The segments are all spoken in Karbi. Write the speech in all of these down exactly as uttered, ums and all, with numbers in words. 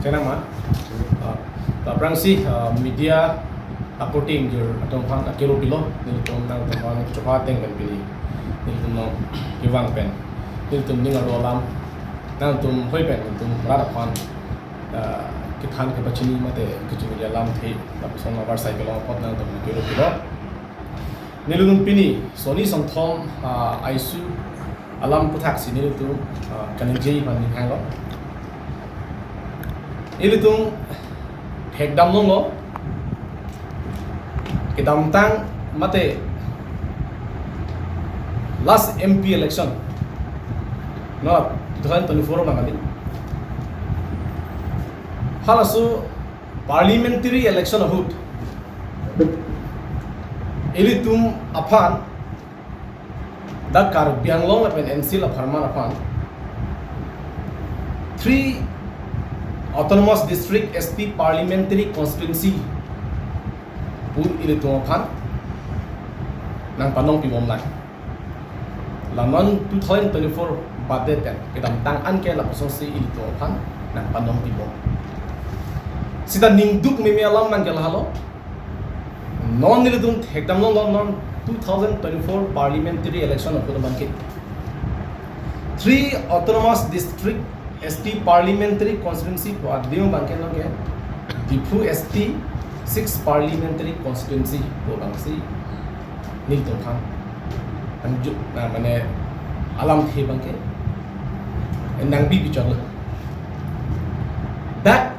Chennai ma, ah, ta aphrangsi, ah, media reporting jur atum aphan akelo pilo, nelitum nangtum aphan chokha ateng pen pini nelitum nang kevang pen nelitum ning arlo alam nangtum hoi pen nelitum rat aphan, ah, kethan kepachini mate kechini alamthe lapuson avarsai kelong apot nangtum akelo pilo. Nelitum pini Soni Songthom, ah, aisu alam aputhak si nelitum, ah, kaningje aphan ning hanglo. Ilitum thekdam longlo, kedamtang mate last M P election, no, two thousand twenty-four abang kali. Halaso parliamentary election ahut ilitum aphan dak Karbi Anglong lapen N C lapen apharman aphan three autonomous district, S T parliamentary constituency pu ilitum aphan nangpanong pibom nang. La non two thousand twenty-four badet pen kedamtang anke lapuson si ilitum aphan nangpanong pibom. Sita ningduk meme alam nang ke lahelo. Non nelitum thekdam longlo, non two thousand twenty-four parliamentary election ahut abang ke three autonomous district, S T parliamentary constituency pu adim abang ke non ke Diphu S T six parliamentary constituency pu abang si nelitum aphan nangju, na, mane alamthe abang ke nangbi bichar lo. Dak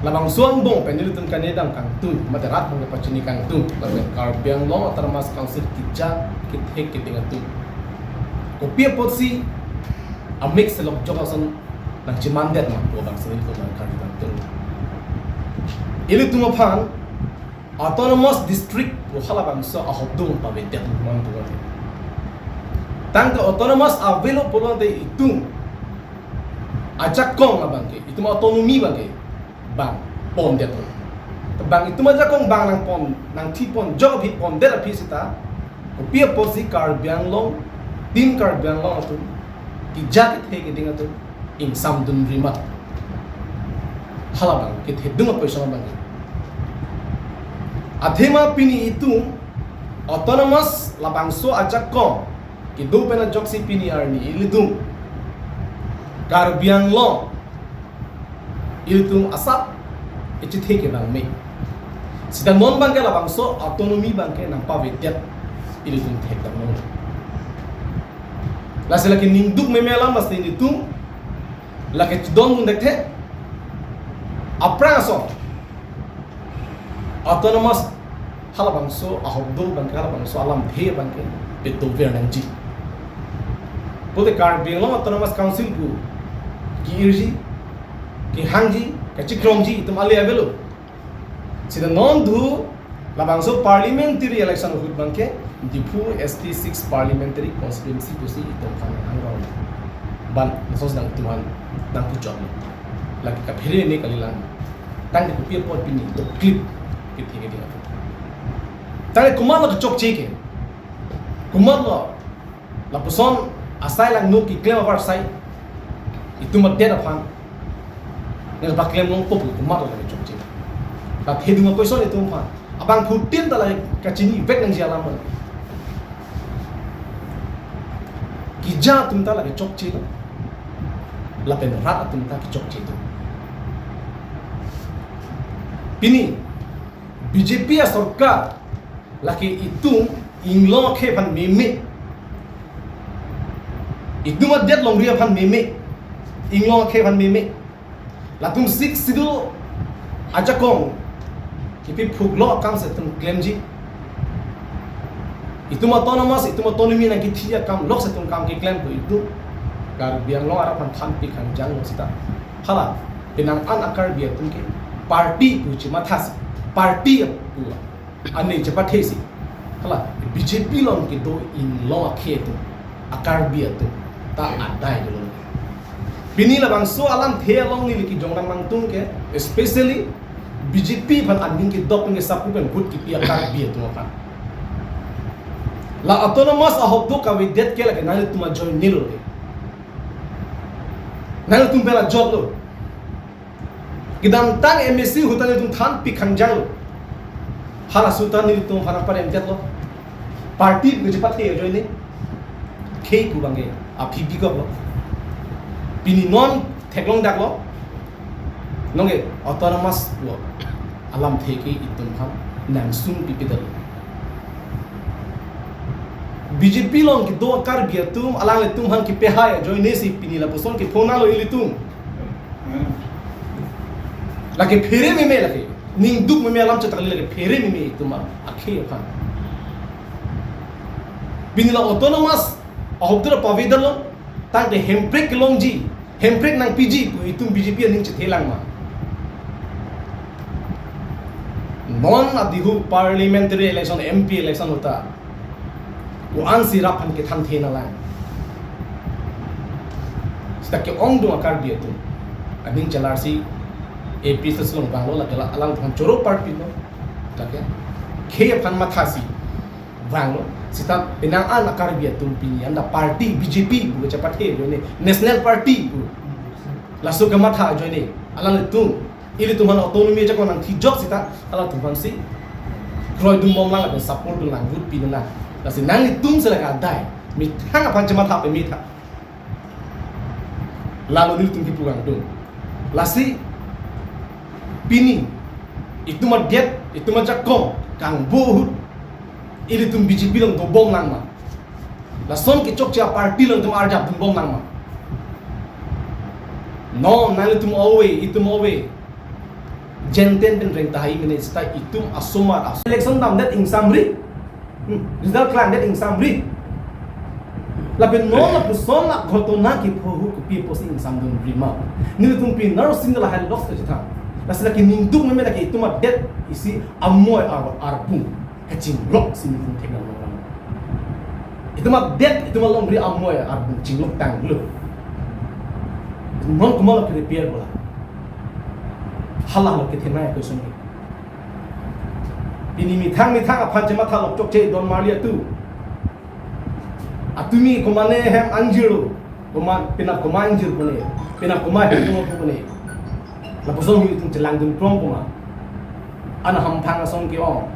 labangso angbong pen nelitum kaningdam kangtung, mate rat aphan kepachini kangtung, lapen Karbi Anglong Autonomous Council keja kethek keding atum kopi apotsi amik selok jok ason nangchemandet ma pu abang si nelitum nangkaningdam kangtung. Ilitum aphan autonomous district pu halabangso ahok dong pavedet man pu. Tangte autonomous avelo pulote itum ajakong abang ke, itum autonomy abang ke bang pondet. Bang itum ajakong bang nangpon, nangthipon, jok aphi pondet aphi sita kopi apotsi Karbi Anglong, Team Karbi Anglong atum keja kethe keding atum ingsamdun rima. Halabang kethedung apoison abang ke. Athema pini itum autonomous labangso ajakong kedo pen ajoksi pini arni ilitum Karbi Anglong ilitum asap echethe kevang me. Sita non abang ke labangso autonomy abang ke nangpavedet ilitum thekdam longlo. Lasi lake ningduk meme alam, lasi ilitum lake chedondun dekthe. Aphrang ason autonomous halabangso ahok do abang ke, halabangso alamthe abang ke petover nangji. Pulote Karbi Anglong Autonomous Council pu ke-irji, kehangji, kachikrongji itum ale avelo. Sita non dhu labangso parliamentary election ahut abang ke Diphu S T six parliamentary constituency pusi itum aphan nangrong. Bang laso nangtum aphan nangpuchot lo. Lake kaphere ne kalilang. Tangte kopi apot pini doklip kethe keding atum. Tangte komatlo kechokche ke, komatlo lapuson asai langno keklem avarsai itum adet aphan nangpaklem longpo pu komatlo lake chokche. Ta thedung apoison itum aphan. Abangphutin ta lake kachinivek nangji alam lo. Keja atum ta lake chokche lo. Lapen rat atum ta kechokche do. Pini B J P asorkar lake itum inglong akhei aphan meme, itum adet longri aphan meme, inglong akhei aphan meme. Latum Sixth Schedule ajakong kipi phuklo akam si itum klemji. Itum autonomous, itum autonomy nangkithi akam lok si itum kam keklem pu itum Karbi Anglong arat aphan thanpi kangjang lo sita. Hala penang an a-Karbi atum ke party pu chemathasi, party pu aning chepathesi. Hala B J P along kedo inglong akhei atum, a-Karbi atum ta adai dolo. Pini labangso alamthe along neli kejong nangmangtung ke, especially B J P aphan aning kedok pen kesapu pen vote kipi a-Karbi atum aphan. La autonomous ahok do kavedet ke lake nanglitum ajoine lo ke. Nanglitum pen ajok lo. Kedamtang M A C ahut ta nelitum thanpik khangjang lo. Halaso ta nelitum aphan paremdet lo. Party pu kachepathe ajoine. Khei pu abangke aphi bikok lo. Pini non theklongdak lo. Nonke autonomous lo. Alamthe ke itum aphan nangsung pipedet lo. B J P along kedo Karbi atum, alanglitum aphan kepehai ajoine si pini lapuson kephonang lo ilitum. Lake phere meme lake. Ningduk meme alam chot kali, lake phere meme itum akhei aphan. Pini la autonomous ahok dura pavedetlo, tangte Hemprek kelongji, Hemprek nangpiji pu itum B J P aning chethelang ma? Non adihu parliamentary election, M P election ahut ta ko-an si rap aphan kethan the nanglang. Seta ke-ongdung a-Karbi atum aning chelarsi A P H L C along vanglo, lake la alangtum aphan choro party lo. Lake khei aphan mathasi vanglo. Seta penang an a-Karbi atum pini anta party B J P pu kachepathe ajoine, National Party pu. Laso kematha ajoine alanglitum, ilitum aphan autonomy ajakong nangthijok seta alangtum aphansi kroidunbomlang lapen support dunlang, vote pidunlang. Lasi nanglitum si lake adai methang aphan chematha pe metha. Lalo nelitum kipu kangtung. Lasi pini itum adet, itum ajakong kangbo ahut ilitum B J P along dobomlang ma? Lason kechokche a-party along itum arjap dunbomlang ma? No, nanglitum ove, itum ove. Jenten pen reng tahai mene seta itum asomar as-, election damdet ingsamri. Hmm, result klangdet ingsamri. Lapen non lapuson la ghotona kepho ahut kopi apotsi ingsamdunri ma? Nelitum pini naro single lahai loks kachethang. Lasi lake ningduk meme lake itum adet isi amoi ar-, arbung kachinglok si nelitum theklong lo. Itum adet, itum alongri amoi arbung chinglok tanglo. Non komatlo ke-repair bola? Hala lo kethenei question ke. Pini methang methang aphan chematha lok chokche don marli atu. Atumi komane hem angjir lo. Koma, penap koma angjir pone. Penap koma hem pone. Lapuson ahut itum chelangdun prong koma. An hamphang asong ke-ong.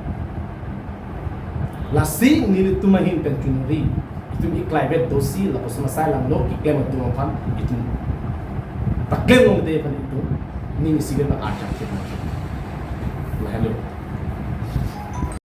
Lasi nelitum ahin pen chunri. Itum iklaivet dosi lapuson asai langno keklem atum aphan itum paklem longde aphan itum ning isivet ma arjap ke. Lahelo.